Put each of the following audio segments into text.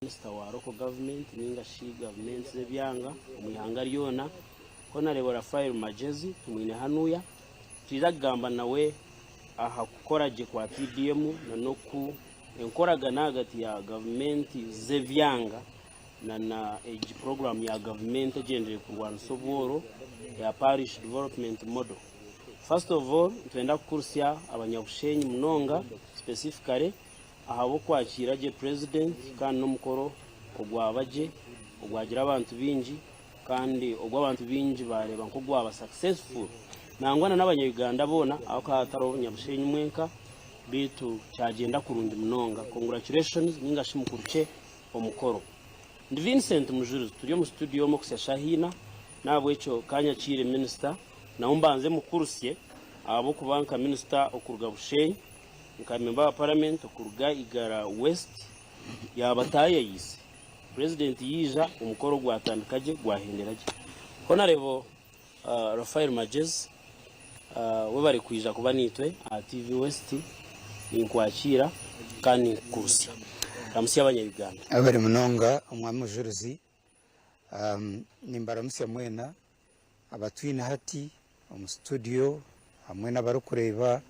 Minisita wa Local Government ninga shi gavumenti z'ebyanga omu ihanga ryona, Honarebo Raphael Magyezi tumwine hanuya. Nitwija kugamba nawe aha kukora gye kwa PDM na n'oku enkoragana ahagati ya gavumenti z'ebyanga na na egi puroguramu ya gavumenti egyendereire kurwanisa obworo eya Parish Development Model. First of all, nitwenda kukurutsya abanyabushenyi munonga specifically Ahabw'okwakiira gye Purezidenti kandi n'omukoro ogwaba gye, ogwagira abantu baingi kandi ogu abantu baingi baareeba nk'ogwaba successful nangwa na n'abanya-Uganda boona ahabw'okuba hatariho Nyabushenyi mwenka beitu kyagyenda kurungi munonga. Congratulations ninga shi mukurukye omukoro. Ndi Vincent Mujurizi turi omu studio omu okuhitsya shaaha ina n'ahabw'ekyo kanyakiire minisita nawe mbanze mukurusye ahabw'okuba nka minisita okuruga Bushenyi. Nka memba wa paramenti okuruga Igara West yaaba ataayayiise, Purezidenti yaija omukoro gwatandika gye gwahendera gye. Honarebo Raphael Magyezi webare kwija kuba naitwe aha TV West, ninkwakiira kandi ninkukurusya. Ramutsya abanya Uganda. Webare munonga Omwami Mujurizi. Nimbaramutsya mwena Abatwine hati omu studio hamwe n'abarikureeba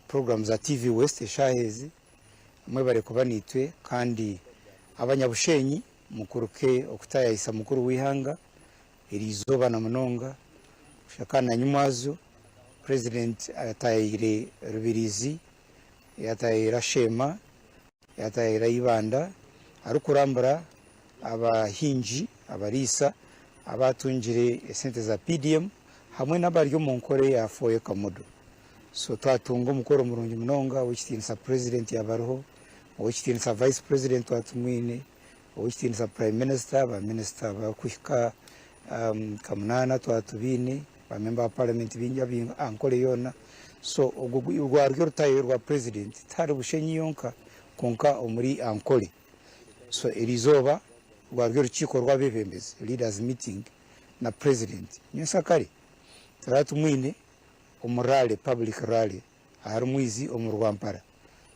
puroguraamu za TV West eshaaha ezi, mwebare kuba naitwe kandi Abanyabushenyi mukuruke okutaayayisa mukuru w'eihanga eriizooba na munonga kushusha kandi na nyimwazyo Purezidenti ataayaire Rubirizi, yataayaire Asheema, yataayaire Ibanda arikurambura abahingi, abariisa abaatungire esente za PDM hamwe n'abari omu nkora eya Four Acre Model. So twatunga omukoro murungi munonga, Ow'ekitiinisa President yaaba ariho, Ow'ekitiinisa Vice President twatumwine, Ow'ekitiinisa Prime Minister, ba minisita barikuhika nka munaana twatubaine, ba memba ba parliament baingi Ankole yoona. So ogwo rwari orutayo rwa President tihari Bushenyi yonka kwonka omuri Ankole. So eriizooba rwari orukiiko rw'abeebembezi, leaders meeting, na president. Nyensyakare turaba tumwine omu rally, public rally, ahari Mwizi omu Rwampara.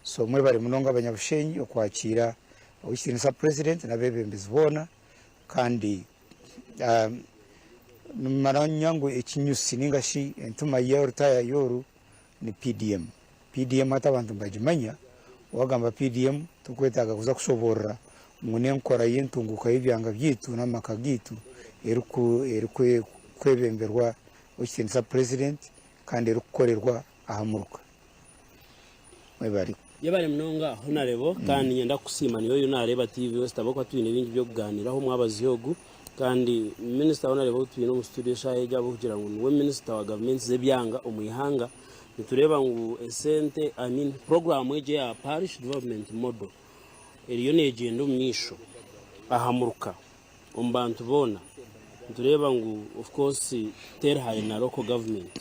So mwebare munonga Abanyabushenyi okwakiira Ow'ekitiinisa president n'abeebembezi boona kandi nimumanya ngu ekinyusi ninga shi entima y'orutayayo oru ni PDM. PDM hati abantu nibagimanya, wagamba PDM torikwetaaga kuza kushoboorora ngu n'enkora y'entunguuka y'ebyanga byaitu n'amaka gaitu erikwebemberwa Owekitiinisa Purezidenti kandi erikukorerwa aha muruka. Mwebare. Yebare munonga Honarebo kandi niinyenda kukusiima niiwe oriyo nareeba TV West ahabw'okuba twine bingi by'okugaaniiraho omwabazyo ogu kandi Minisita Honarebo ou twine omu studio eshaaha egi ahabw'okugira ngu niwe Minisita wa gavumenti z'ebyanga omu ihanga nitureeba ngu esente I mean puroguraamu egi eya Parish Development Model eriyo neegyenda omu maisho aha muruka omu bantu boona nitureeba ngu of course teri hare na local government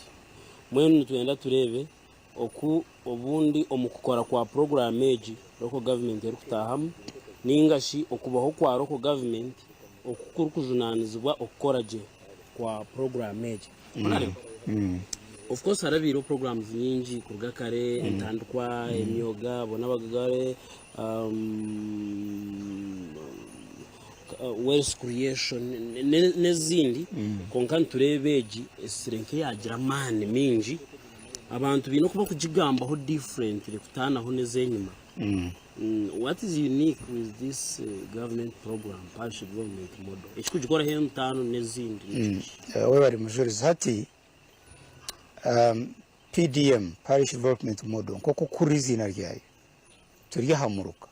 mbwenu nitwenda tureebe oku obundi omu kukora kwa puroguraamu egi local government erikutaahamu ninga shi okubaho kwa local government oku kurikujunaanizibwa okukora gye kwa puroguraamu egi. Honourable, of course harabaireho puroguraamu nyingi kuruga kare, entandikwa, emyoga, bona abagagare, wealth creation n'ezindi kwonka nitureeba egi esire nk'eyagira amaani maingi. Abantu baine oku barikugigambaho differently kutaanaho n'ez'enyima. What is unique with this government program, parish development model? Ekirikugikoraho emutaano n'ezindi ni kiki? Webare Mujurizi. Hati PDM, Parish Development Model, nk'oku kuri eiziina ryayo, turi aha muruka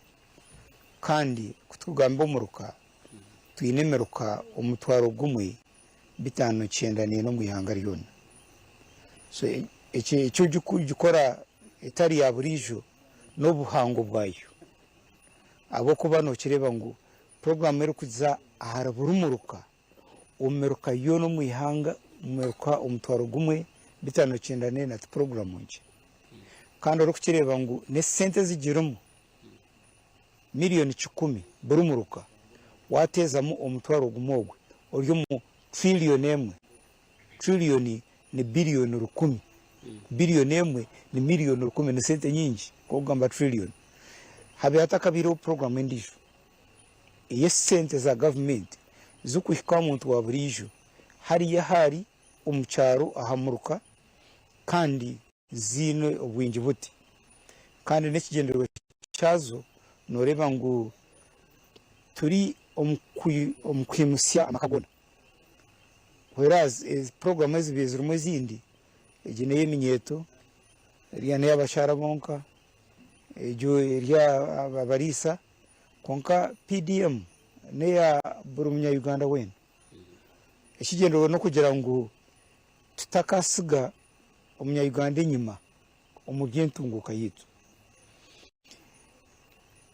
kandi ku turikugamba omuruka, twine emiruka omutwaro gumwe 594 omu ihanga ryona. So eki orikugikora etari ya buriijo n'obuhango bwayo ahabw'okuba nokireeba ngu puroguraamu erikuza ahari buri muruka, omu miruka yoona omu ihanga, omu miruka omutwaro gumwe 594 ti puroguraamu nkye. Kandi orikukireeba ngu n'esente ezigirimu miriyoni kikumi buri muruka, waateezamu omutwaro gumwe ogwe ori omu tiriliyoni emwe, tiriliyoni ni biriyoni rukumi, biriyoni emwe ni miriyoni rukumi, ni sente nyingi nk'okugamba tiriliyoni. Habaire hatakabaireho puroguraamu endiijo. ey'esente za gavumenti zirikuhika aha muntu wa buriijo hariya ahu ari omu kyaro aha muruka kandi ziine obwingi buti kandi n'ekigyendererwa kyazo nooreeba ngu turi omu kwimutsya amaka goona. Whereas puroguraamu ezibaire zirimu ezindi, egi n'ey'eminyeeto, eriya n'ey'abakyara bonka, egyo eri abariisa kwonka PDM n'eya buri munya Uganda weena. Ekigyendererwa n'okugira ngu tutakatsiga omunya Uganda enyima omu by'entunguuka yaitu.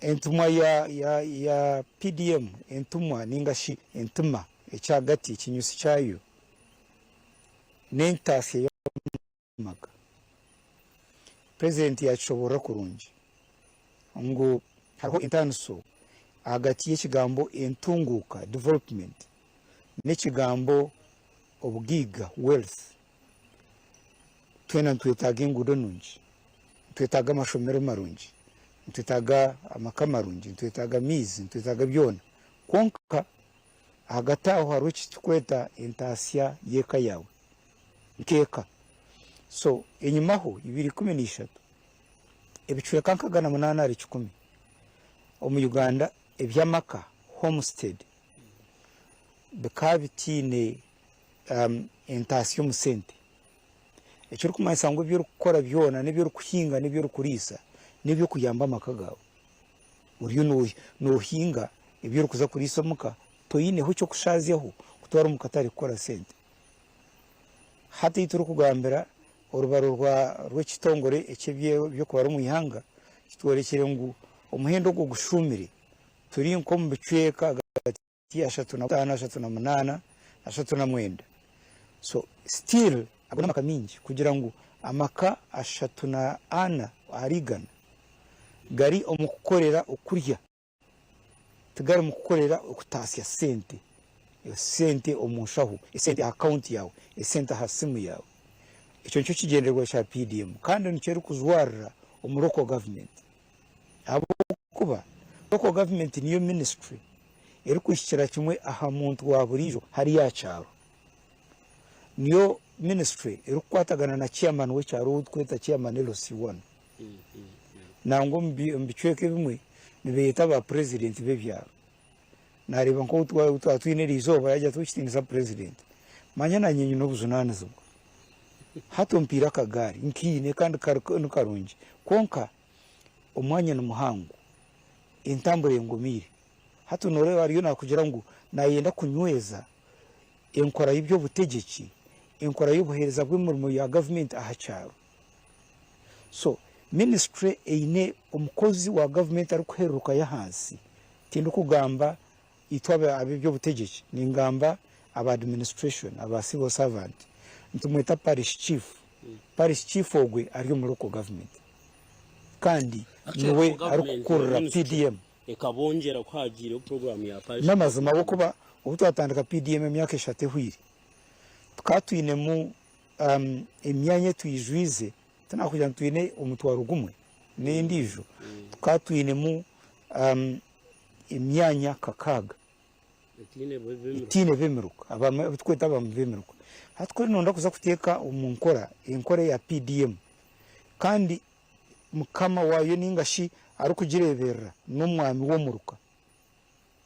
Entumwa ya ya ya PDM, entumwa ninga shi entima ekyahagati ekinyusi kyayo n'entaasya y'amaka. Purezidenti yaakishoboorora kurungi ngu hariho entaaniso ahagati y'ekigambo entunguuka, development, n'ekigambo obugaiga, wealth. Twena nitwetaaga enguudo nungi, nitwetaaga amashomero marungi, nitwetaaga amaka marungi, nitwetaaga amaizi, nitwetaaga byona. Kwonka ahagati aho hariho eki turikweta entaasya y'eka yaawe nk'eka. So enyimaho 2013 ebicweka nka 8 ahari kikumi omu Uganda eby'amaka, homestead, bikaba bitaine entaasya omu sente. Ekirikumanyisa ngu ebi orikukora byona n'ebi orikuhinga n'ebi orikuriisa n'eby'okuyamba amaka gaawe. Oriyo noohinga ebi orikuza kuriisa omuka toineho ky'okushaazyaho kutwara omu katare kukora sente. Hati ei turikugambira orubaro rw'ekitongore eky'eby'okubara omu ihanga kitworekire ngu omuhendo ogwo gushuumire turi nk'omu bicweka ahagati 35, 38, 39 so still ago n'amaka mingi kugira ngu amaka 34 ahari igana gari omu kukorera okurya tigari mu kukorera okutaasya sente, esente omu nshaho, esente aha akawunti yaawe, esente aha simu yaawe. Ekyo nikyo kigyendererwa kya PDM kandi nikyo erikujwarira omu local government ahabw'okuba local government niyo ministry erikuhikira kimwe aha muntu wa buriijo hariya aha kyaro. Niyo ministry erikukwatagana na chairman w'ekyaro ou turikweta chairman LC1. Nangwa omu bicweka ebimwe nibeeyeta ba purezidenti b'ebyaro. Naareeba nk'ou twaba twine eriizooba yaagira ati ow'ekitiinisa purezidenti, manya naanye nyine obujunaanizibwa. Hati ompaire akagaari, nkaine kandi ni karungi kwonka omwanya ni muhango, entambura engumiire. Hati nooreeba ariyo naakugira ngu naayenda kunyweza enkora y'eby'obutegyeki, enkora y'obuheereza bw'emirimo ya gavumenti aha kyaro. So ministry eine omukozi wa gavumenti arikuhererukayo ahansi, tindikugamba itwe ab'eby'obutegyeki, ningamba aba administration, aba civil servant, nitumweta parish chief, parish chief ogwe ari omu local government kandi niwe arikukurira PDM. Ekabongyera ku haagiireho puroguraamu ya parish. N'amazima ahabw'okuba obu twatandika PDM emyaka eshatu ehweire, tukaba twinemu emyanya etwijwize, tinakugira ngu twine omutwaro gumwe n'endiijo, tukaba twinemu emyanya kakaaga etaine b'emiruka, abu turikweta abaami b'emiruka. Hati ku orikuba noyenda kuza kuteeka omu nkora enkora eya PDM kandi mukama waayo ninga shi arikugireeberera n'omwami w'omuruka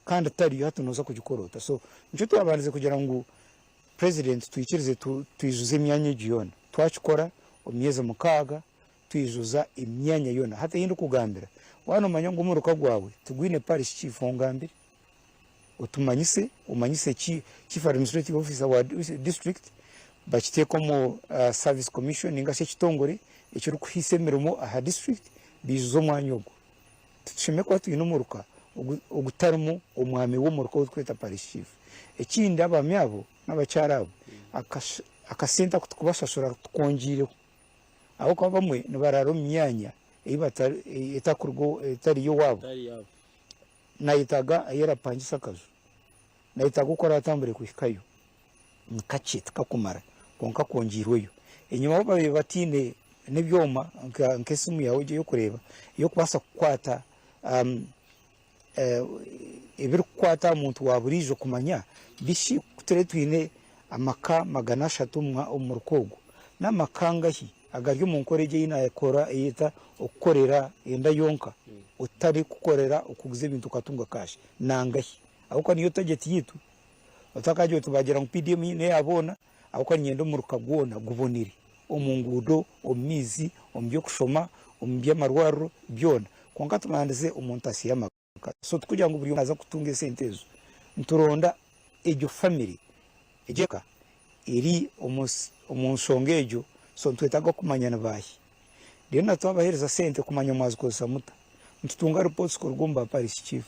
kandi tariyo hati nooza kugikora ota? So nikyo twabandize kugira ngu president twikirize twijuze emyanya egi yoona. Twakikora omu myezi mukaaga twijuza emyanya yoona. Hati ei ndikugambira waaba noomanya ngu omuruka gwawe tigwine parish chief ongambire otumanyise, omanyise chief administrative officer wa district bakiteeke omu service commission ninga shi ekitongore ekirikuhaisa emirimo aha district baijuze omwanya ogwo. Titushemereire kuba twine omuruka ogutarimu omwami w'omuruka ou turikweta parish chief. Ekindi abaami abo n'abakyara abo akasente aku turikubashashura tukongiireho ahabw'okuba abamwe nibaraara omu myanya ei etari y'owaabo. Nayetaaga ahu arapangisa akaju, nayetaaga oku aratambure kuhikayo. Ni kakye tikakumara kwonka kongiirweyo. Enyima bo babaire bataine n'ebyoma nk'esimu yaawe egyo ey'okureeba ey'okubaasa kukwata. Ebirikukwata aha muntu wa buriijo kumanya bishi ku turiyo twine amaka 300 omu muruka ogwo, n'amaka angahi agari omu nkora egyo ei naakora eyeta okukorera enda yonka otarikukorera okuguza ebintu okatunga kaashi n'angahi? Ahabw'okuba niyo tageti yaitu. Otakagira oti baagira ngu PDM n'eya boona ahabw'okuba niinyenda omuruka gwona gubonire omu nguudo, omu maizi, omu by'okushoma, omu by'amarwariro byona. Kwonka tubandize omu ntaasya y'amaka. So tikugira ngu buri omwe naaza kutunga esente ezo. Nituronda egyo famire, egyo eka eri omu nshonga egyo, so nitwetaaga kumanya ni baahi. Reero na twabaheereza sente kumanya mwazikozesa muta. Nitutunga reports kuruga omu ba parish chief.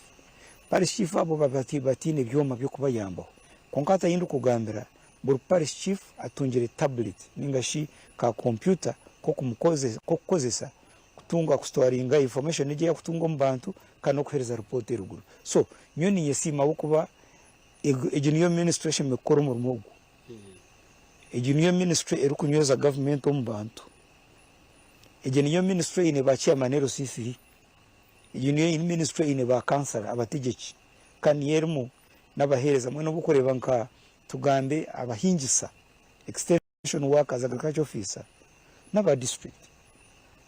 Parish chief abo baba bataine byoma by'okubayambaho. Kwonka hati ahi ndikugambira buri parish chief atungire tablet ninga shi ka computer k'okukozesa kutunga kusitoringa information egi eyakutunga omu bantu kandi n'okuheereza report eruguru. So nyowe ninyesiima ahabw'okuba egi niyo ministry eshemereire kukora omurimo ogu. Egi niyo ministry erikunyweza gavumenti omu bantu. Egi niyo ministry eine ba chairman LC3. Egi niyo ministry eine ba councillor abategyeki kandi niyo erimu n'abaheereza mbwenu obu orikureeba nka tugambe abahingisa, extension workers, agriculture officer n'aba district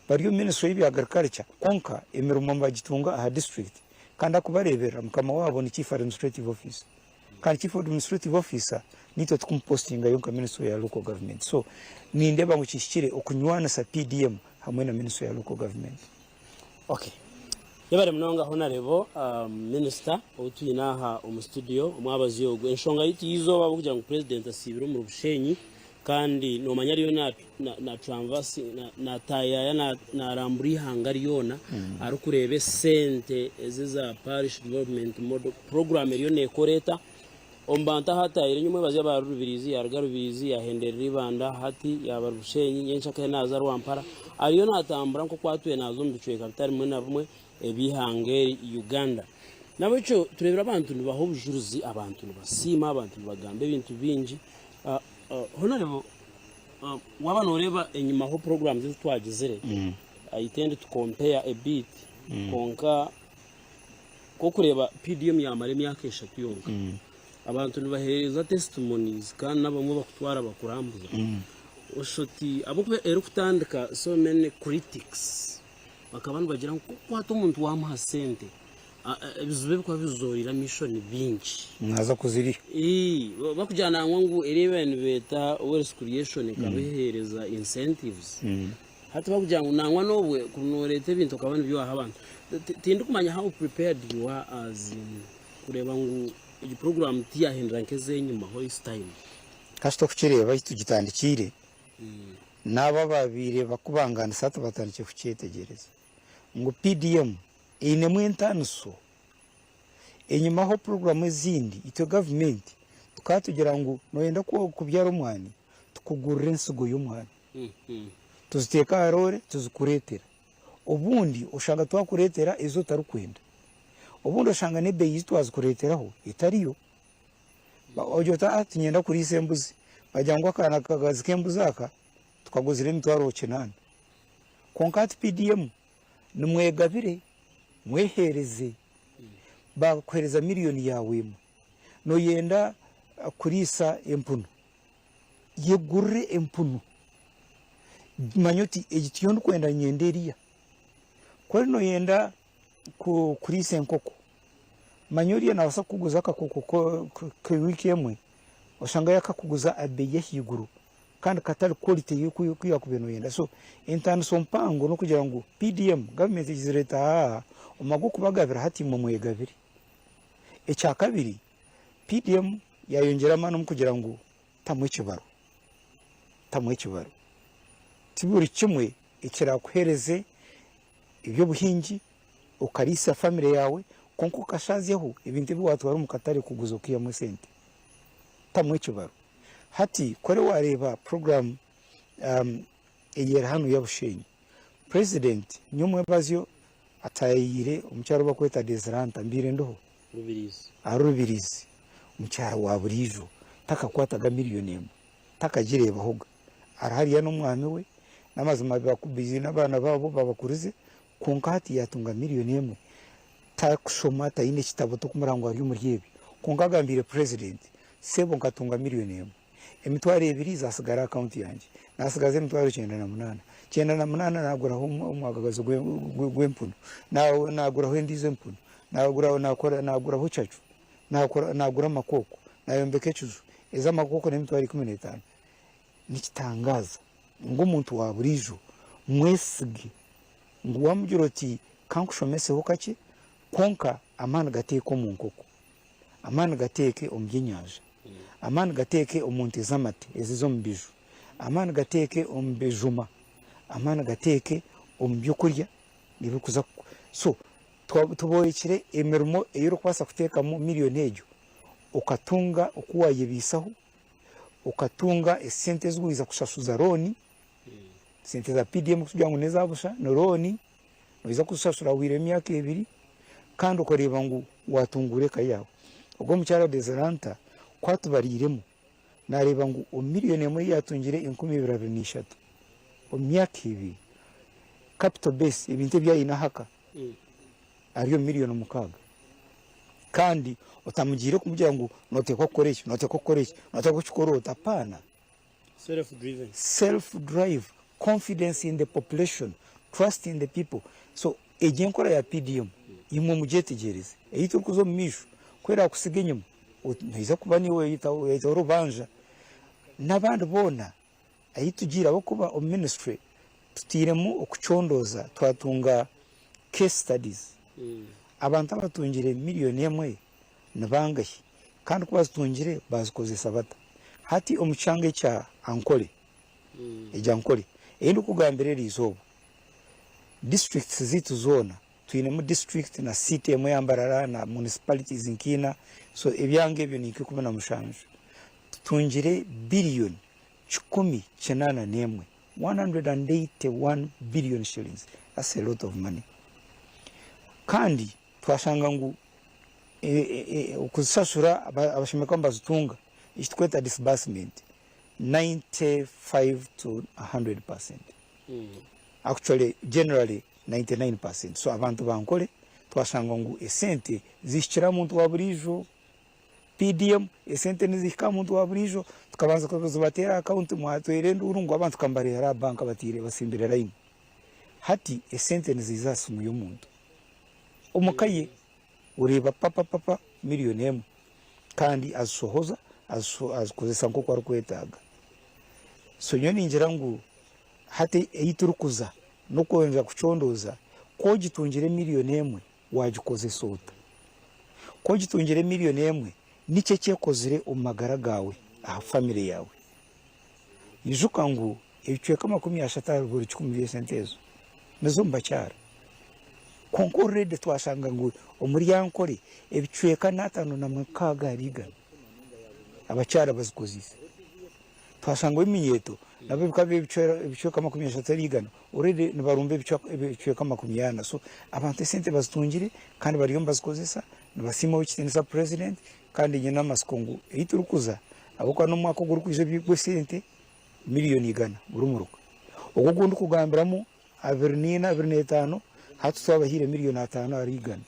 bari omu ministry y'ebya agriculture kwonka emirimo nibagitunga aha district kandi arikubareeberera mukama waabo ni chief administrative officer. Kandi chief administrative officer nitwe tukumupostingayo nka ministry ya local government so nindeeba ngu kihikire okunywanisa PDM hamwe na ministry ya local government. Ok yebare munonga Honarebo Minister ou twine aha omu studio omwabazi ogu. Enshonga yaitu y'eizooba ahabw'okugira ngu President asiibire omuri Bushenyi kandi nomanya ariyo na tranverse natayaya narambura eihanga ryona arikureeba esente ezi eza Parish Development Model Program eriyo nekora eta. Omu bantu ahu atahire nyomwebazi yaaba ari Rubirizi yaruga Rubirizi yahenderera Ibanda hati yaaba ari Bushenyi nyencakare naza Rwampara ariyo natambura nk'oku atwire naza omu bicweka bitari bimwe na bimwe eby'eihanga eri Uganda. Nahabwekyo tureebire abantu nibaha obujurizi abantu nibasiima abantu nibagamba ebintu bingi. Honourable waaba nooreeba enyimaho programmes ezi twagizire I tend to compare a bit kwonka nk'okureeba PDM yaamara emyaka eshatu yonka abantu nibaheereza testimonies kandi n'abamwe bakutwara bakurambuza oshusha oti ahabw'okuba erikutandika so many critics bakaba nibagira ngu ku orikukwata omuntu waamuha sente Ebizibu ebirikuba bizoire amaisho ni bingi. Naaza kuziriha. Ii, Bakugira nangwa ngu eriya ei baabaire nibeeta wealth creation ekaba eheereza incentives. Hati bakugira ngu nangwa n'obwe kuri nooreeta ebintu okaba nibyo waaha abantu. Tindikumanya how prepared you are as in kureeba ngu egi puroguraamu tiyahindura nk'ez'enyimaho this time. Kasita okukireeba ahi tugitandikiire, n'abo abaabaire bakubangaanisa hati batandikire kukyetegyereza. Ngu PDM einemu entaaniso. Enyimaho puroguraamu ezindi itwe gavumenti tukaba tugira ngu nooyenda kubyara omwani tukugurire ensigo y'omwani tuziteeke aha roore tuzikureetera. Obundi oshanga twakureetera ezi otarikwenda. Obundi oshanga n'ebeeyi ei twazikureeteraho etariyo. Ogira oti aa tiinyenda kuriisa embuzi, bagira ngu akaana kagazi k'embuzi aka tukaguzire emitwaro kinaana. Kwonka hati PDM Nimwegabire, mweheereze. Baakuheereza miriyoni yaawe emwe, nooyenda kuriisa empunu, yegurire empunu. Manya oti egi tiyo ndikwenda niinyenda eriya. Ku ori nooyenda kuriisa enkoko, manya oriya naabaasa kukuguza akakoko k'ewiiki emwe, oshange yaakakuguza aha beeyi y'ahaiguru. Kandi katari quality eyi wakubaire noyenda so entaniso mpango nokugira ngu PDM government egizire eti haa omumwa gwokubagabira hati imwe mwegabire. Ekyakabiri PDM yayongyera amaani omukugira ngu tamu ekibaro, tamu ekibaro tiburi kimwe ekirakuhereze ebyobuhingi okariisa family yaawe kwonka okashazyaho ebintu ebi watwara omukatare kuguza okaihamu esente tamu ekibaro. Hati kuri wareeba puroguramu eyeri hanu y'Abushenyi, Purezidenti nyomwebazyo ataayayiire omukyara ou barikweta Desiranta mbaire ndiho ahari Rubirizi, omukyara wa buriijo takakwataga miriyoni emwe, takagireebahoga, ari hariya n'omwami we, n'amazima baine abaana baabo babakurize kwonka hati yaatunga miriyoni emwe. Tarikushoma, taine kitabo tokumureba ngu ari omuri ebyo. Kwonka agambiire President, Sebo nkatunga million emwe. Emitwaro ebiri zasigara aha account yangye. Nasigaza emitwaro 98. 98 naguraho omwagagazi gw'empunu, naguraho endiijo empunu, naguraho cacu, nagura amakooko, nayombeka ekiju. Ez'amakooko n'emitwaro 15. Nikitangaaza ngu omuntu wa buriijo mwesige ngu wamugira oti kankushomeseho kakye kwonka amaani gateeke omu nkoko, amaani gateeke omu by'enyanja, amaani gateeke omu nte z'amate ez'omu biju, amaani gateeke omu bijuma, amaani gateeke omu by'okurya ebirikuza so tuborekire emirimo ei orikubaasa kuteekamu miriyoni egyo okatunga oku waayebaisaho, okatunga esente ezi waija kushashuza looni, sente za PDM kugira ngu n'eza busha ni looni, noija kuzishashura hahwireho emyaka ebiri kandi okareeba ngu waatunguura eka yaawe. Ogwo omukyara Deseranta ku atubariiremu naareeba ngu omu miriyoni emwe ei yaatungire 2023 omu myaka ebiri, capital base ebintu ebi aine ahaka ari omu miriyoni 6. Kandi otamugiire kumugira ngu nooteekwa kukora eki, nooteekwa kukora eki, nooteekwa kukikora ota, apaana. Self driven. Self drive, confidence in the population, trust in the people. So egyo enkora ya PDM imwe mugyetegyereze. Ei turikuza omu maisho ku erakutsiga enyima noija kuba niiwe oyetaho orubanja. N'abandi boona ahu tugiire ahabw'okuba omu ministry tutairemu okucondooza twatunga case studies. Abantu abatungire miriyoni emwe ni bangahi kandi ku bazitungire bazikozesa bata? Hati omu kyanga ekya Ankole, egya Ankole ei ndikugambira eri izooba, districts zaitu zoona twinemu district na city emwe eya Mbarara na municipalities nka ina, so ebyanga ebyo ni nka 17. Tutungire billion 181, 181 billion shillings, that's a lot of money. Kandi twashanga ngu okuzishashura abashemereire kuba nibazitunga eki turikweta disbursement 95 to 100 percent actually generally 99 percent so abantu ba Ankole twashanga ngu esente zihikire aha muntu wa buriijo, PDM esente nizihika aha muntu wa buriijo tukabanza kuzibateera aha akawunti mwatwera enduuru ngu abantu ka nibareebera aha banka bataire batsimbire layini hati esente niziiza aha simu y'omuntu. Omu ka ye oreeba papapapa miriyoni emwe kandi azishohoza azikozesa nk'oku arikwetaaga. So nyowe ningira ngu hati ei turikuza n'okwongyera kucondooza ku ogitungire miriyoni emwe waagikozesa ota? Ku ogitungire miriyoni emwe niki eki ekozire omu magara gaawe aha famire yaawe? Ijuka ngu ebicweka 30 ahari buri kikumi by'esente ezo n'ez'omu bakyara. Kwonka already twashanga ngu omuri Ankole ebicweka n'ataano na mukaaga ahari igana abakyara bazikoziise. Twashangaho eminyeeto nabo bikaba biri ebicweka 30 ahari igana already nibarumba ebicweka 40. So abantu esente bazitungire kandi bariyo nibazikozesa nibasiima ow'ekitiinisa president kandi nyine amatsiko ngu ei turikuza ahabw'okuba n'omwaka ogurikwija gw'esente miriyoni igana buri muruka. Ogwo ogu ndikugambiramu 24, 25 hati twabahaire miriyoni ataano ahari igana.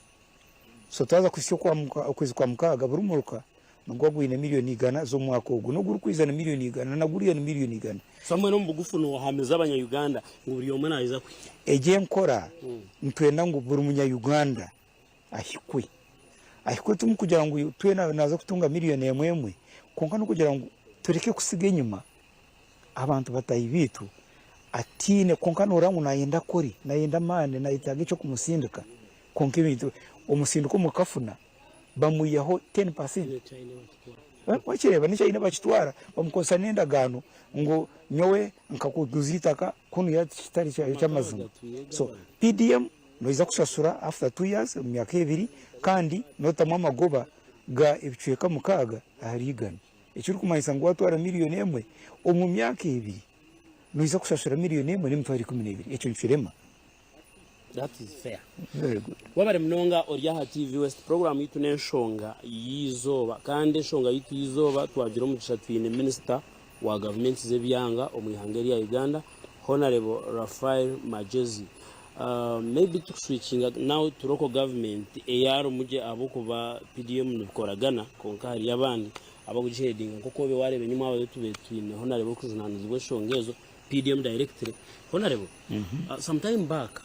So twaza kuhitsya okwezi kwa mukaaga buri muruka niguba gwine miriyoni igana z'omwaka ogu n'ogurikwija ni miriyoni igana na guriya ni miriyoni igana. So mbwenu omu bugufu noohamiza abanya-Uganda ngu buri omwe naija kuhika? Egyo enkora nitwenda ngu buri munya-Uganda ahikwe. Ahikwe ti mukugira ngu twena naaza kutunga miriyoni emwe emwe, kwonka n'okugira ngu tureke kutsiga enyima abantu bataahi baitu ataine kwonka nooreeba ngu naayenda akore, naayenda amaani, naayetaaga eky'okumutsindika kwonka ebintu omutsindika omu kafuna bamwihaho ten percent. Wakireeba n'eki aine bakitwara bamukozesa n'endagaano ngu nyowe nkakuguza eitaka kunu kitari ky'amazima. So PDM Noija kushashura after 2 years, omu myaka ebiri, kandi notamu amagoba ga ebicweka 6 ahari igana. Ekirikumanyisa ngu watwara miriyoni emwe, omu myaka ebiri noija kushashura miriyoni emwe n'emitwaro 12. Ekyo nikirema. That is fair. Very good. Webare munonga ori aha TV West. Program yaitu n'enshonga y'eizooba kandi enshonga yaitu y'eizooba twagira omugisha twine minisita wa gavumenti z'ebyanga omu ihanga erya Uganda Honarebo Raphael Magyezi. Maybe tukuswikinga now to local government eyarimu gye ahabw'okuba PDM nibikoragana kwonka hariyo abandi abarikugihedinga nk'oku obe wareeba enyima abayo tubaire twine Honarebo orikujunanizibwa enshonga ezo PDM directly. Honarebo, some time back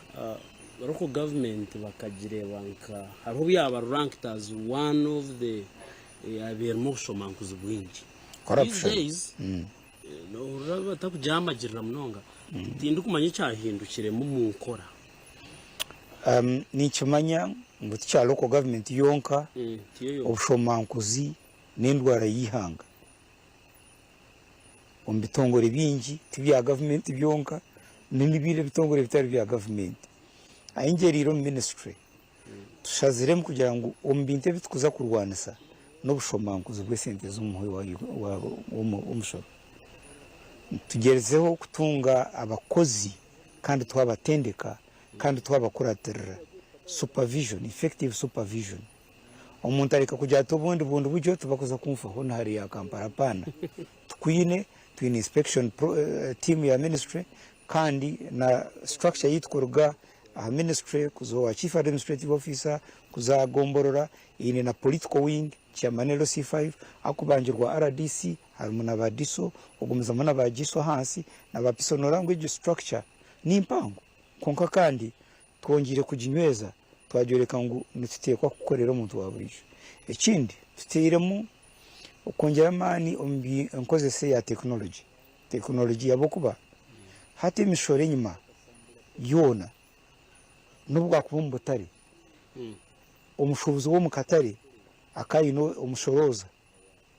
local government bakagireeba nka hariho obu yaaba ranked as one of the eyabaire erimu obushomankuzi bwingi. These Corruption. days Nohurira batakugyamagirira munonga. Tindikumanya ekyahindukiremu omu nkora. Ninkimanya ngu tikya local government yonka, Tiyo yonka. obushomankuzi n'endwara y'eihanga omu bitongore bingi ti bya gavumenti byonka n'ebindi ebitongore ebitari bya gavumenti. Ahi ngyereire omu ministry tushaziremu kugira ngu omu bintu ebi turikuza kurwanisa n'obushomankuzi bw'esente z'omuhi w'omushoro. Tugyerizeho kutunga abakozi kandi twabatendeka kandi twabakuratirira, supervision, effective supervision. Omuntu areka kugira ati obundi bundi buryo tibakuza kunfaho na hariya Kampala apaana. Tukwine, twine inspection team ya ministry kandi na structure yaitu kuruga aha ministry kuza owa chief administrative officer kuza aha gomborora eine na political wing, chairman LC5 akubangirwa rdc harimu na ba DISO ogumizamu na ba GISO ahansi na ba PISO noreeba ngu egyo structure ni mpango kwonka kandi twongyeire kuginyweza twagyoreka ngu nituteekwa kukorera omuntu wa buriijo. Ekindi tuteiremu okwongyera amaani omu nkozesa eya tekinologi. Tekinologi ahabw'okuba hati emishoro enyima yoona n'obu bwakuba omu butare, omushuubuzi w'omu katare akaba aine omushorooza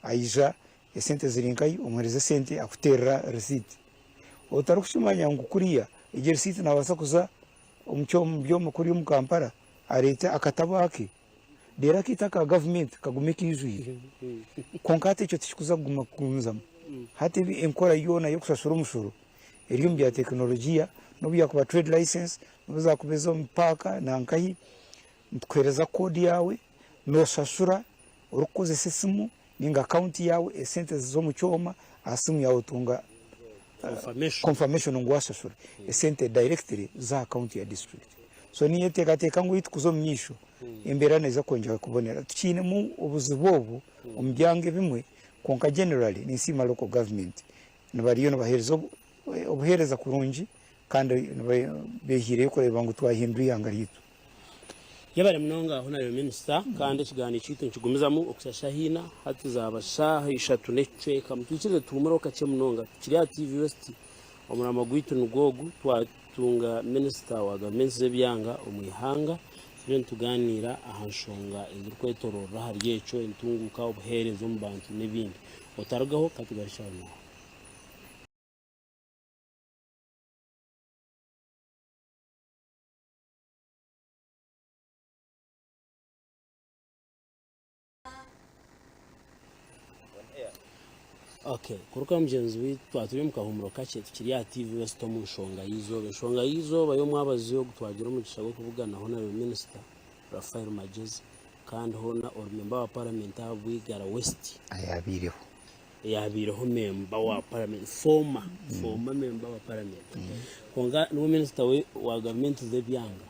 aija esente ziri nkahi omuheereza esente akuteerera risiiti. Otarikukimanya ngu kuriya egyo risiiti naabaasa kuza omu byoma kuriya omu Kampala areete akatabo ake reero akaitu aka gavumenti kagume kaijwire. Kwonka hati ekyo tikirikuza kuguma kugumizamu. Hati enkora yoona y'okushashura omushoro eri omu bya tekinologiya n'obu yaakuba trade license, n'obu zaakuba ez'omu paaka na nkahi, nitukuheereza koodi yaawe, nooshashura orikukozesa esimu ninga akawunti yaawe, esente ziza omu kyoma, aha simu yaawe otunga confirmation ngu waashashura, esente directly ziza aha akawunti ya district. So ninyeteekateeka ngu ei turikuza omu maisho, embeera neeza kwongyera kubonera. Tukiinemu obuzibu obu omu byanga ebimwe kwonka generally ninsiima local government nibariyo nibaheereza obuheereza kurungi kandi beehiireyo kureeba ngu twahindura eihanga ryaitu. Yebare munonga Honarebo Minisita kandi ekigaaniiro kyaitu nikigumizamu okuhitsya shaaha ina, hati zaaba shaaha ishatu n'ekicweka. Mutwikirize tuhumureho kakye munonga. Tukiri aha TV West, omurama gwaitu nigwo ogu, twatunga Minisita wa gavumenti z'ebyanga omu ihanga, turiyo nitugaaniira aha nshonga ezirikwetoroorera ahari ekyo, entunguuka, obuheereza omu bantu n'ebindi. Otarugaho, katugarukye aho naawe. Okay, kuruka mugyenzi waitu twaba turi omu kahuumuro kakye tukiri aha TV West omu nshonga y'eizooba. Enshonga y'eizooba y'omwabazyo ogu twagira omugisha gw'okubuganaho na Minisita Raphael Magyezi kandi hoona ori memba wa paramenti aha Bwigara West. Ayabaireho. Eyabaireho memba wa paramenti, former, former member wa paramenti. Kwonka niwe minisita wa gavumenti z'ebyanga.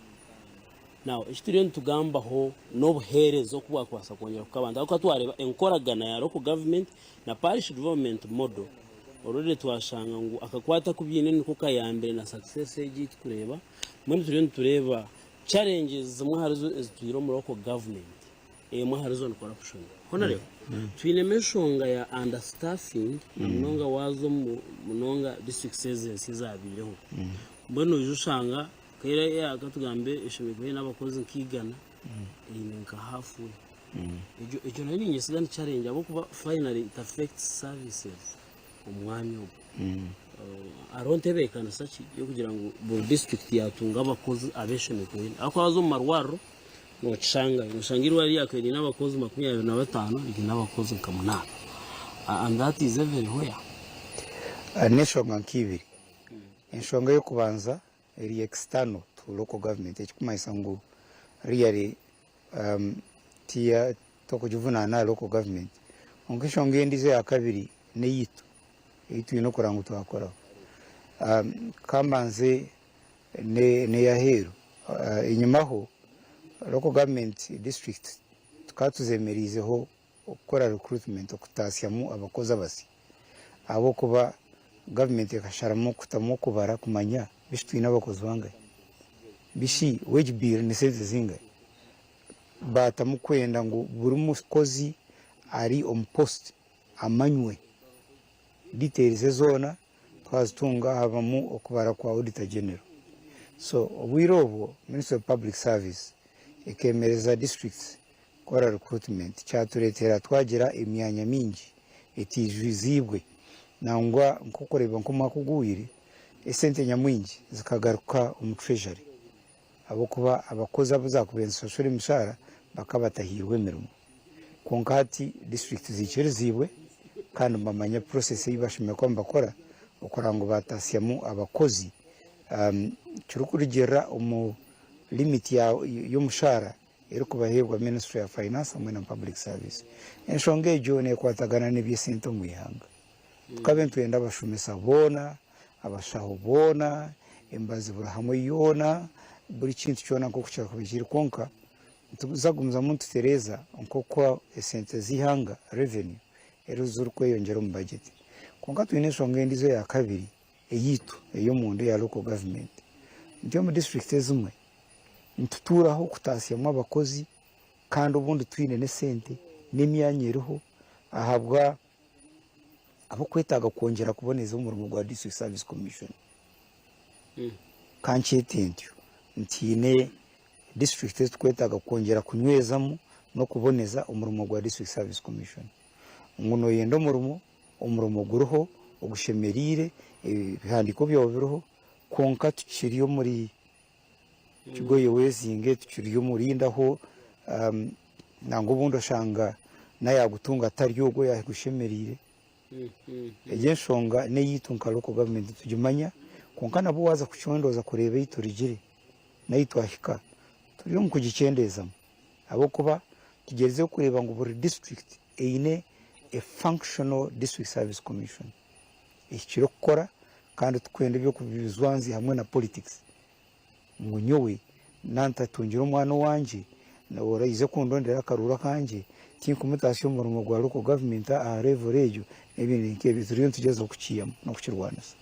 Now eki turiyo nitugambaho n'obuheereza oku bwakubaasa kwongyera kuha abantu ahabw'okuba twareeba enkoragana ya local government na parish development model already twashanga ngu akakwate aku biine niko kayambire na success egi ei turikureeba. Mbwenu turiyo nitureeba challenges zimwe aharizo ezitwire omu local government emwe aharizo ni corruption. Hoona reeba twinemu enshonga ya under staffing na munonga waaza omu munonga districts ezi ensya ezabaireho. Mbwenu noija oshanga Nka katugambe eshemereire kuba eine abakozi nka igana, eine nka half way. Egyo egyo nayo niinyesiga ni challenge ahabw'okuba finally it affects services omu mwanya ogwo. Hariho ntebeekanisa ki y'okugira ngu buri district yaatunga abakozi abu eshemereire kuba eine? Ahabw'okuba waaza omu marwariro nookishangayo, nooshanga eirwariro ryakaba riine abakozi 25 riine abakozi nka munaana and that is everywhere. N'enshonga nk'ibiri. Enshonga ey'okubanza eri external to local government ekikumanyisa ngu really tokugivunana aha local government kwonka enshonga endiijo eya kabiri n'eyaitu ei twine kureba ngu twakoraho. Ka mbanze n'ey'aheeru. Enyimaho local government district tukaba tuzemereizeho okukora recruitment okutaasyamu abakozi abasya ahabw'okuba gavumenti ekasharamu kutamu okubara kumanya bishi twine abakozi bangahi, bishi wage bill ni sente zingahi. Baatamu kwenda ngu buri mukozi ari omu post amanywe details ze zoona twazitunga habamu okubara kwa Auditor General. So obwire obwo Ministry of Public Service ekemereza districts kukora recruitment kyatureetera twagira emyanya mingi etiijwiziibwe nangwa nk'okureeba nk'omwaka oguhweire esente nyamwingi zikagaruka omu Treasury ahabw'okuba abakozi abu zaakubaire nizishashura emishaara bakaba batahairwe emirimo. Kwonka hati disiturikiti ziikiriziibwe kandi nibamanya process ei bashemereire kuba nibakora okureba ngu baatasyamu abakozi kirikurugiirira omu limit y'omushaara erikubaheebwa Ministry ya Finance hamwe na Public Service. Enshonga egyo nekwatagana n'eby'esente omu ihanga. Tukabe nitwenda abashomesa boona, abashaho boona, emibazi buri hamwe yoona, buri kintu kyona nk'oku kyakubaire kiri kwonka nituza kugumizamu nitutereeza nk'oku esente z'eihanga, revenue, zirikweyongyera omu budget. Kwonka twine enshonga endiijo eya kabiri eyaitu ey'omunda eya local government nti omu district ezimwe nitutuuraho kutaasyamu abakozi kandi obundi twine n'esente n'emyanya eriho ahabwa ab'okwetaaga kwongyera kuboneza omurimo gwa District Service Commission. Ka nkyete ntyo nti haine disiturikiti ezi turikwetaaga kwongyera kunywezamu n'okuboneza omurimo gwa District Service Commission. Ngu nooyenda omurimo, omurimo guriho, ogushemereire, ebihandiiko byawe biriho kwonka tukiri omuri kigoye wezinge, tukiri omuri ndaho nangwa obundi oshanga n'ayaagutunga atari ogwo oyaagushemereire. Egyo enshonga n'eyaitu nka local government nitugimanya kwonka nabwo waaza kucondooza kureeba ei turugire n'ahi twahika turi omu kugikyendeezamu ahabw'okuba tugyerizeho kureeba ngu buri district eine a functional district service commission ehikire kukora kandi tikwenda eby'okubizwanzya hamwe na politics ngu nyowe nantatungire omwana owangye oraize kundondera akaruuru akangye tinkumutaasya omu murimo gwa local government aha level egyo n'ebindi nk'ebyo turiyo nitugyezaho kukiihamu n'okukirwanisa.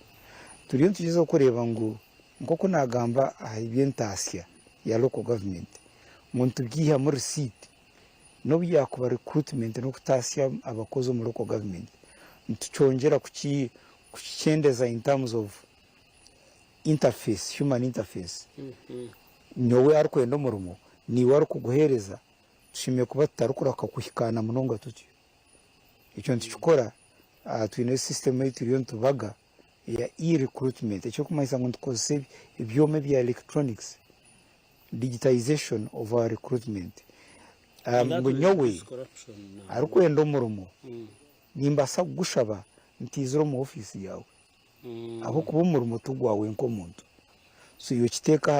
Turiyo nitugyezaho kureeba ngu nk'oku naagamba aha by'entaasya ya local government ngu nitugiihamu receipt n'obu yaakuba recruitment n'okutaasya abakozi omu local government nitukyongyera kukikyendeza in terms of interface, human interface, nyowe arikwenda omurimo naiwe arikuguheereza tushemereire kuba tutarikurahuka kuhikaana munonga tutyo. Ekyo nitukikora twine system ei turiyo nitubaga eya e-recruitment ekirikumanyisa ngu nitukozesa ebyoma ebya electronics, digitization of our recruitment. Ngu nyowe arikwenda omurimo nimbaasa kugushaba ntiizire omu ofiisi yaawe. Ahabw'okuba omurimo ti gwawe nk'omuntu. So iwe kiteeke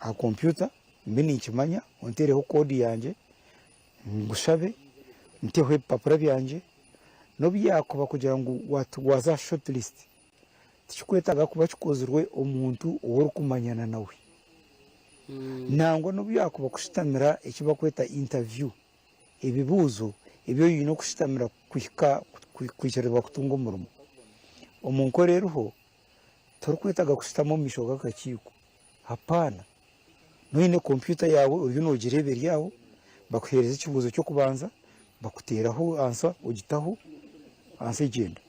aha kompyuta mbe ninkimanya, onteereho koodi yangye, ngushabe, nteho ebipapura byangye, n'obu yaakuba kugira ngu waaza aha short list, tikikwetaaga kuba kikozirwe omuntu ou orikumanyana nawe. Nangwa n'obu yaakuba kushutamira eki barikweta interview, ebibuuzo ebi oine kushutamira kuhika kwikirizibwa kutunga omurimo. Omu nkora eriho, torikwetaaga kushutama omu maisho g'akakiiko. Hapaana. Noine kompyuta yaawe oriyo noogireeba eri aho, bakuheereza ekibuuzo ky'okubanza, bakuteeraho ansa ogitaho, ansa egyenda.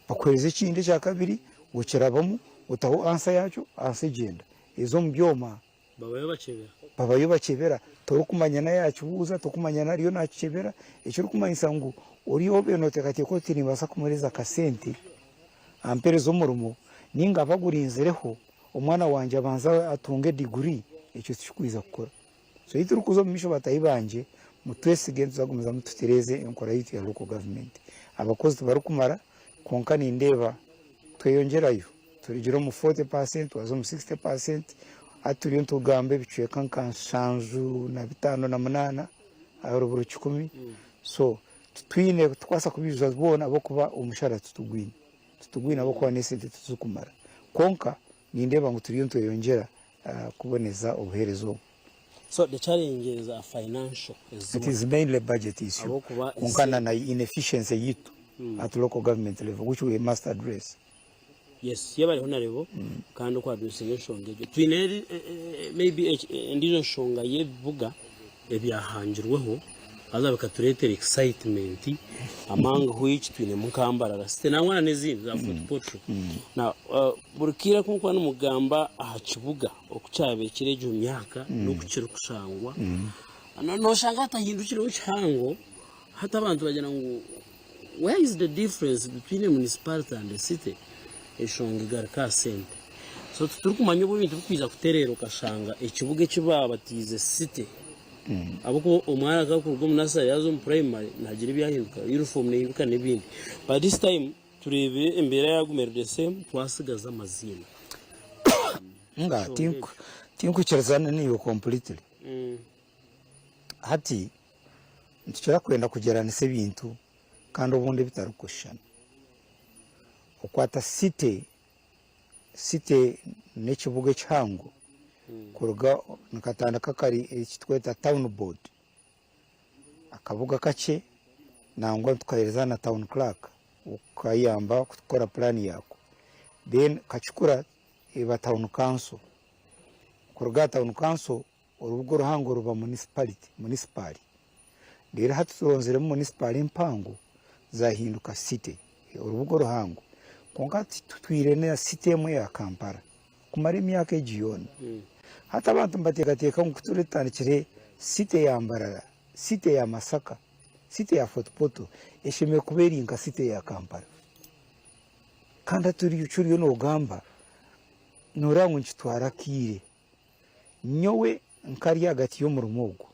Bakuheereza ekindi ekyakabiri, okirabamu, otaho ansa yaakyo, ansa egyenda. Eza omu byoma. Babayo bakyebera. Babayo bakyebera. Torikumanya na yaakibuuza, torikumanya na ariyo naakikyebera. Ekirikumanyisa ngu oriyo obaire nooteekateeka oti nimbaasa kumuheereza akasente ampeereze omurimo nainga abe agurinzireho omwana wangye abanze atunge diguri, ekyo tikikwija kukora. So ei turikuza omu maisho bataahi bangye, mutwesige nituza kugumizamu tutereeze enkora yaitu ya local government. Abakozi tibarikumara kwonka nindeeba tweyongyerayo. Turugire omu 40% twaza omu 60%, hati turiyo nitugamba ebicweka nka 75 ahari buri kikumi. So titwine tikubaasa kubiijuza boona ahabw'okuba omushara titugwine, titugwine ahabw'okuba n'esente tizikumara. Kwonka. Nindeeba ngu turiyo nitweyongyera kuboneza obuheereza obu. So the challenges are financial It ezimwe is mainly budget issue ahabw'okuba kwonka ese na na inefficiency yitu at local government level which we must address. Yes, yebare Honarebo kandi oku addressinga enshonga egyo. Twine eri maybe endiijo nshonga y'ebibuga ebyahangirweho haza bikatureetera excitement among which twinemu nka Mbarara City nangwa na n'ezindi za Fort Portal. Now, buri kaire ku mukuba nimugamba aha kibuga oku kyabaire kiri egyo myaka n'oku kirikushangwa, noshanga hatahindukireho kihango hati abantu bagira ngu Where is the difference between a municipality and a city? Enshonga egaruka aha sente. So titurikumanya obu ebintu birikwija kutereera okashanga ekibuga eki baabatiize city ahabw'okuba omwana ku arikuruga omu nursery yaaza omu primary nihagira ebyahinduka, uniform neehinduka n'ebindi. But this time tureebire embeera yaaguma eri the same twasigaza amaziina. Nga tinkwikirizana naiwe completely. Hati nitukira kwenda kugyeranisa ebintu kandi obundi ebitarikushushana. Okwata city, city n'ekibuga ekihango kuruga nikatandika kari eki turikweta town board, akabuga kakye nangwa tukaheereza na town clerk okukayamba kukora puraani yaako. Then kakikura eba town council, kuruga aha town council Orubuga oruhango ruba municipality, munisipaali. Reero hati turonziremu munisipaali empango zahinduka city, orubuga oruhango. Kwonka hati tutwire na city emwe ya Kampala kumara emyaka egi yoona. Hati abantu nibateekateeka ngu ku turitandikire city ya Mbarara, city ya Masaka, city ya Fort Portal eshemereire kuba eri nka city ya Kampala. Kandi hati eki oriyo nogamba noreeba ngu nikitwara akaire. Nyowe nkari ahagati y'omurimo ogu,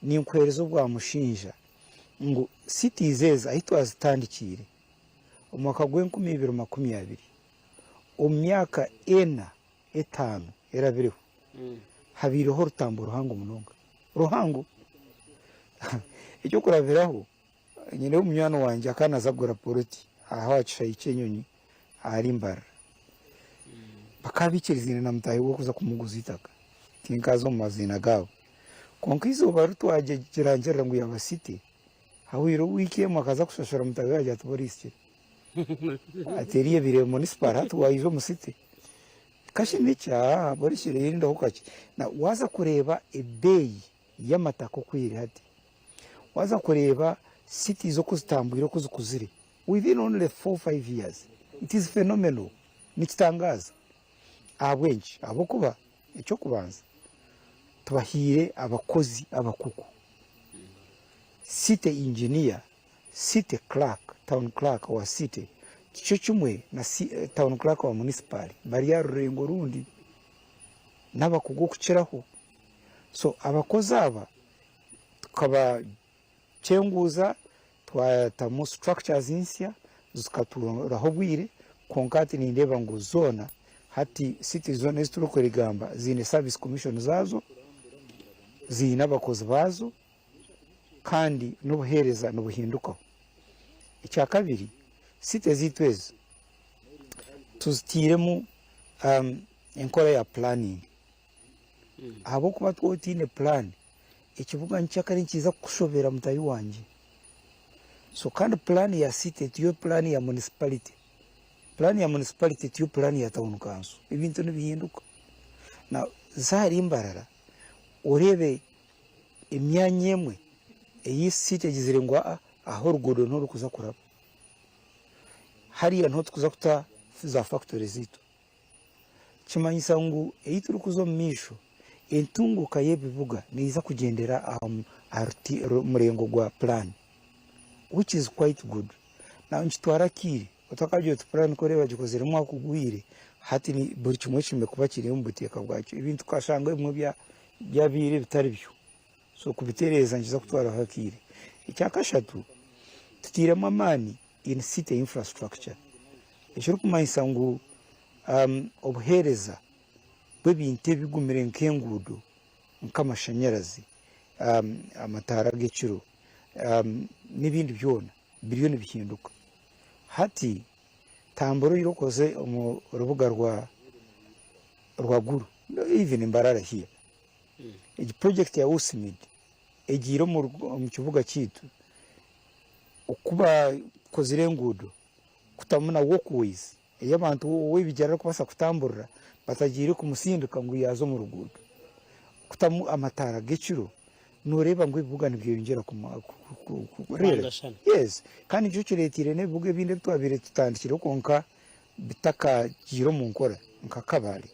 ninkuheereza obwa mushinja ngu cities ezi ahi twazitandikiire omu mwaka gw'enkumi ibiri 20, omu myaka ena, etaano erabireho, habaireho orutambo ruhango munonga, ruhango. Eky'okurabiraho, nyineho munywani wangye akaba naaza kugura poloti aho aha kishaayi ky'enyonyi ahari Mbarara. Bakaba baikirizaine na mutaahi we kuza kumuguza eitaka, tinkaaza omu maziina gaabo. Kwonka eizooba ri twagirangirira ngu yaaba city, hahweire wiiki emwe akaza kushashura mutaahi we yaagira ati boriisikire. Ati eriya ebaire municipal hati waija omu city. Kashi niki? Haa boriisikire rindaho kakye. Waaza kureeba ebeeyi y'amataka oku eri hati, waaza kureeba cities oku zitambwire oku zikuzire within only four, five years it is phenomenal nikitangaaza. Ahabw'enki? Ahabw'okuba eky'okubanza tubahaire abakozi abakugu, city engineer, city clerk, town clerk wa city tikyo kimwe na town clerk wa municipal bari aha rurengo rundi n'abakugu okukiraho. So abakozi aba tukabakyenguuza twatamu structures nsya zikaturaho obwire kwonka hati nindeeba ngu zoona hati cities zoona ezi turikurigamba ziine service commission zaazo, ziine abakozi baazo kandi n'obuheereza nibuhindukaho. Ekyakabiri city zaitu ezi tuzitairemu enkora ya planning. Ahabw'okuba twaba otaine puraani, ekibuga nkyakare nikiija kukushobera mutaahi wangye. So kandi puraani ya city tiyo puraani ya municipality, puraani ya municipality tiyo puraani ya town council, ebintu nibihinduka. Now za ahari Mbarara oreebe emyanya emwe ei city egizire ngu aa aha oruguudo niho rurikuza kuraba, hariya niho turikuza kuta za factory zaitu. Kimanyisa ngu ei turikuza omu maisho, entunguuka y'ebibuga neija kugyendera aha murengo gwa puraani which is quite good. Nikitwara akaire, otakagira oti puraani ku orikureeba bagikozire omwaka oguhweire, hati buri kimwe kiine kuba kiri omu buteeka bwakyo. Ebintu okashanga ebimwe byabaire bitari byo, so kubitereeza nikiza kutwaraho akaire. Ekyakashatu, tutairemu amaani in city infrastructure ekirikumanyisa ngu obuheereza bw'ebintu ebigumire nk'enguudo, nk'amashanyarazi, amataara ag'ekiro n'ebindi byona biriyo nibihinduka. Hati tambura oire okoze omu rubuga rwa. Rwaguru, even Mbarara here. Egi project ya USMID egiire omu kibuga kyaitu oku bakozire enguudo kutamu na walkways ei abantu ow'ebigyere arikubaasa kutamburira batagiire kumutsindika ngu yaaza omu ruguudo. Kutamu amataara g'ekiro nooreeba ngu ebibuga nibyeyongyera Kwangashana. Yes, kandi nikyo kireeteire n'ebibuga ebindi ebi twabaire tutandikireho kwonka bitakagiire omu nkora nka Kabale,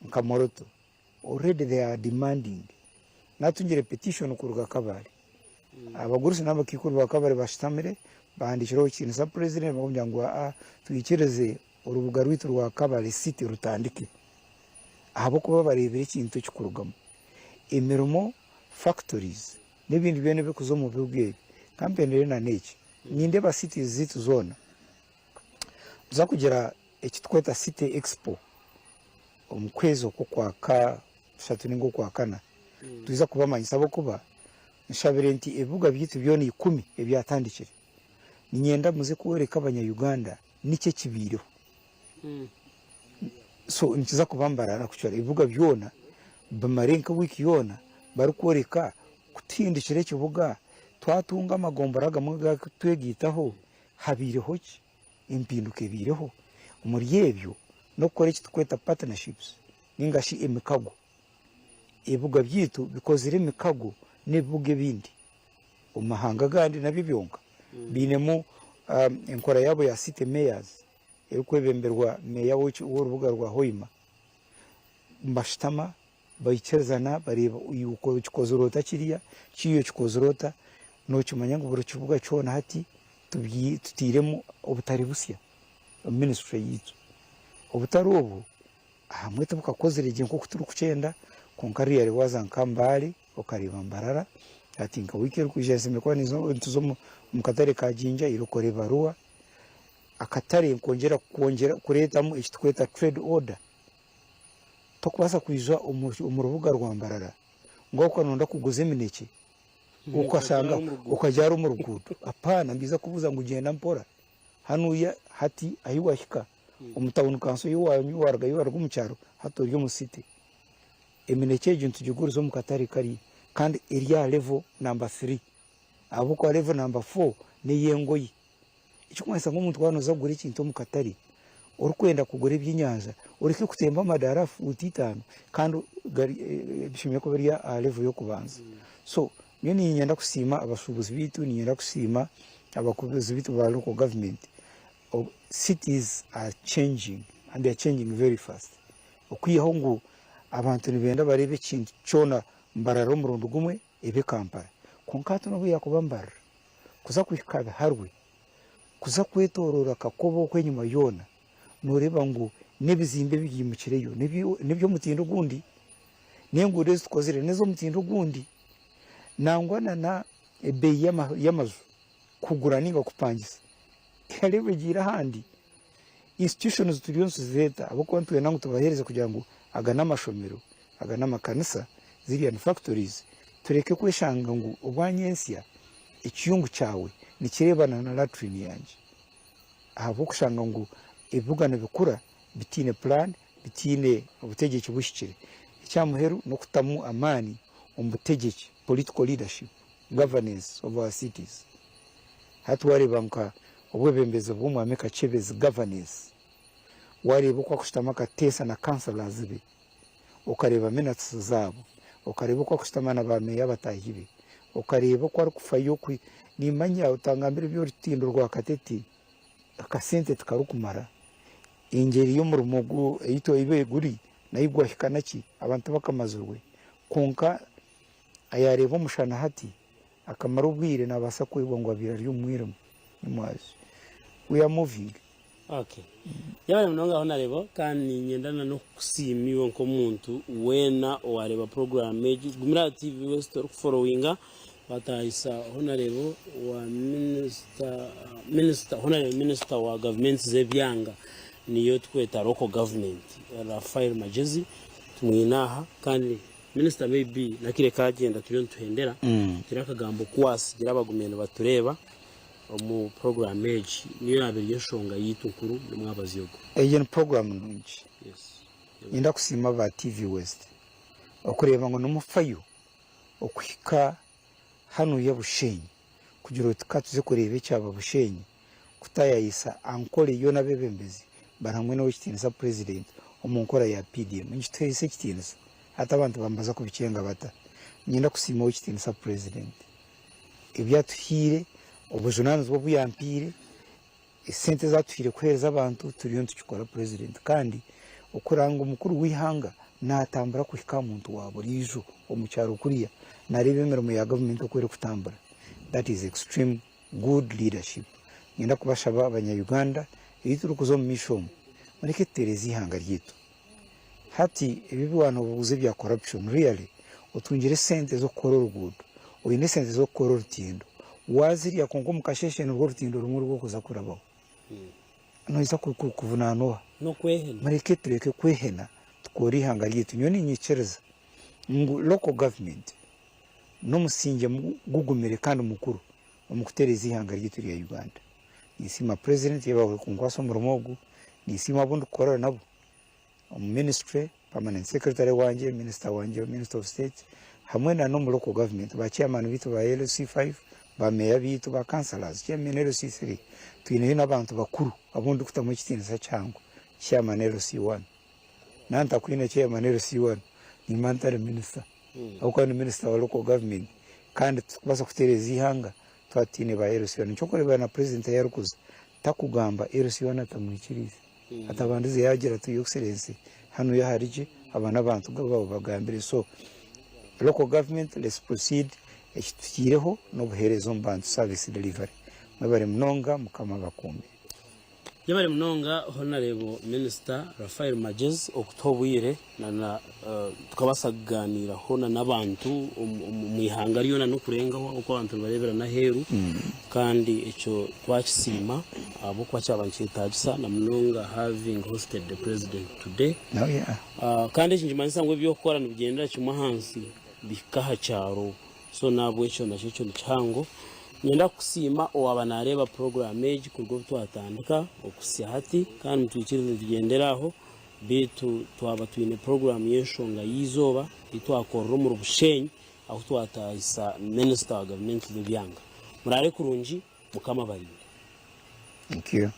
nka Moroto. Already they are demanding. Natungire petition kuruga Kabale. Abagurusi n'abakaikuru ba Kabale bashutamire bahandiikire Owekitinisa President barikumugirira ngu aa twikirize orubuga rwaitu rwa Kabale City rutandike ahabw'okuba bareebire ekintu ekikurugamu. Emirimo, factories n'ebindi byona ebirikuza omu bibuga ebi. Kampendere na n'eki, nindeeba cities zaitu zoona nituza kugira eki turikweta City Expo. Omu kwezi oku okwa kashatu ninga okwa kana nitwija kubamanyisa ahabw'okuba nshabire nti ebibuga byaitu byona ikumi ebyatandikire niinyenda muze kworeka abanya Uganda niki ekibaireho. So nikiza kuba Mbarara kucwera ebibuga byona bimare nka wiiki yoona barikworeka ku tuhindukire ekibuga twatunga amagombora agamwe agatwegaitaho habaireho ki? Empinduka ebaireho omuri ebyo n'okukora eki turikweta partnerships ninga shi emikago. Ebibuga byaitu bikozire emikago n'ebibuga ebindi omu mahanga agandi nabyo byonka biinemu enkora yaabo ya city mayors erikwebemberwa meeya w'orubuga rwa Hoima. Nibashutama baikirizana bareeba iwe okikozire ota kiriya, kiriya okikozire ota, nookimanya ngu buri kibuga kyona hati tutairemu obutare busya omu minisitule yaitu. Obutare obwo ahamwe tibukakozire gye nk'oku turikukyenda kwonka really waaza nka Mbale okareeba Mbarara, hati nka wiiki erikwija nshemereire kuba ninza omu katare ka Jinja irooko oreebe Arua, akatare nkongyera kureetamu eki turikweta trade order. Tokubaasa kwija omu rubuga rwa Mbarara ngu ahabw'okuba noyenda kuguza eminekye okashanga okagyara omu ruguuto. Apaana, nibaija kukubuuza ngu gyenda mpora. Hanuya hati ahi wahika omu tawuni kanso y'owaanyu warugayo waruga omu kyaro hati ori omu city. Eminekye egyo nitugiguriza omu katare kariya kandi eri aha level namba three ahabw'okuba level namba four n'ey'engoye. Ekirikumanyisa ngu omuntu waaba nooza kugura ekintu omu katare orikwenda kugura ebyenyanja oreke kutemba amadaara fuuti itaano kandi bishemereire kuba biri aha level y'okubanza. So nyowe niinyenda kusiima abashuubuzi baitu, niinyenda kusiima abakuguzi baitu ba local government, cities are changing and they are changing very fast. Okwihaho ngu abantu nibenda bareebe ekintu kyona Mbarara omurundi gumwe ebe Kampala. Kwonka hati n'obu yaakuba Mbarara, kuza kuhika Biharwe, kuza kwetooroora Kakobe okwo enyima yoona, nooreeba ngu n'ebizimbe ebibyimukireyo n'eby'omutindo ogundi, n'enguudo ezi tukozire n'ez'omutindo ogundi, nangwa na n'ebeeyi y'amaju kugura nainga kupangisa ereeba egiire ahandi. Institutions turiyo nituzireeta ahabw'okuba nitwenda ngu tubaheereze kugira ngu aga n'amashomero, aga n'amakanisa, ziriya ni factories, tureke kweshanga ngu obwanyensya ekiyungu kyawe nikireebana na latrine yangye ahabw'okushanga ngu ebibuga nibikura bitaine plan, bitaine obutegyeki buhikire. Eky'aha muheru n'okutamu amaani omu butegyeki, political leadership, governance of our cities. Hati wareeba nka obwebembezi bw'Omwami Kakyebezi governance, wareeba oku akushutama akateesa na councillors be, okareeba minutes zaabo, okareeba oku akushutama na ba meeya bataahi be, okareeba oku arikufayo ku nimanya otangambira eby'orutindo rwa Katete akasente tikarikumara, engyeri y'omurimo ogu ei twaibe guri nayo gwahika naki abantu tibakamazirwe kwonka yareeba omushana hati Akamara obwire nabaasa kwebwa ngu abaire ari omu mwirima nyamwazyo. We are moving. Okay. Yebare munonga Honarebo kandi niinyenda na n'okukusiima iwe nk'omuntu weena owareeba puroguraamu egi. Gumira aha TV West orikuforowinga batahisa Honarebo wa minisita minisita Honarebo minisita wa gavumenti z'ebyanga niyo tukweta local government Raphael Magyezi tumwine aha kandi Minisita may be nakire kagyenda turiyo nituhendera gira akagambo ku wasigira abagumiire nibatureeba omu puroguramu egi niyo yaaba eri enshonga yaitu nkuru n'omwabazyo ogu. Egi ni puroguramu nungi. Yes. Niinyenda kusiima aba TV West okureeba ngu nimufayo okuhika hanuya Bushenyi kugira oti ka tuze kureeba ekyaba Bushenyi kutayayisa Ankole yoona abebembezi bari hamwe n'owekitiinisa Purezidenti omu nkora ya PDM. Nikituheisa ekitiinisa. Hati abantu bambaza kubikyenga bata? Niinyenda kusiima owekitiinisa Purezidenti ebi atuhaire, obujunanizibwa obu yampiire, Esente ezi atuhaire kuheereza abantu turiyo nitukikora Purezidenti kandi okuranga omukuru w'eihanga naatambura kuhika aha muntu wa buriijo omu kyaro kuriya naareeba emirimo ya gavumenti oku erikutambura. That is extreme good leadership. Niinyenda kubashaba abanya Uganda ei turikuza omu maisho omu mureke tutereeze eihanga ryaitu. Hati ebi ebi waanobuuza ebya corruption really otungire esente z'okukora oruguudo, oine esente z'okukora orutindo, waazirya kwonka omu kasheeshe nirwo orutindo rumwe oru orikuza kurabaho. Noija kuvunaanwa oha? N'okwehena. Mureke tureke kwehena tukore eihanga ryaitu. Nyowe niinyikiriza ngu local government n'omusingye gugumire kandi mukuru omu kutereeza eihanga ryaitu erya Uganda. Ninsiima President yebare kunkwasa omurimo ogu, ninsiima abu ndikukorera nabo omu ministry, permanent secretary wangye, minister wangye, minister of state hamwe na n'omu local government ba chairman baitu ba LC5, ba meeya baitu, ba councillors, chairman LC3, twineyo n'abantu bakuru abu ndikutamu ekitiinisa kihango, chairman LC1. Naaba ntakwine chairman LC1 nimba ntari minister ahabw'okuba ndi minister wa local government kandi titukubaasa kutereeza eihanga twaba tutaine ba LC1. Nikyo orikureeba na president ahi arikuza takugamba LC1 atamwikiriize. Atabandize yaagira ati your excellency hanuya hari gye aba n'abantu baawe bagambire so local government let's proceed ekituhiireho n'obuheereza omu bantu service delivery. Mwebare munonga mukama abakuume. Yebare munonga Honarebo Minisita Raphael Magyezi okutuha obwire na tukabaasa kugaaniiraho na n'abantu omu ihanga ryona n'okurengaho oku abantu nibareebera n'aheeru kandi ekyo twakisiima ahabw'okuba kyaba nikyetaagisa na munonga having hosted the president today. Kandi eki nikimanyisa ngu eby'okukora nibigyendera kimwe ahansi bihika aha kyaro. So nahabwekyo nakyo ekyo nikihango. Niinyenda kukusiima owaaba naareeba puroguraamu egi kuruga obu twatandika okuhitsya hati kandi nitwikiriza nitugyendera aho beitu twaba twine puroguraamu y'enshonga y'eizooba ei twakorera omuri Bushenyi ahu twataahisa minisita wa gavumenti z'ebyanga. Muraare kurungi, Mukama abarinde. Thank you.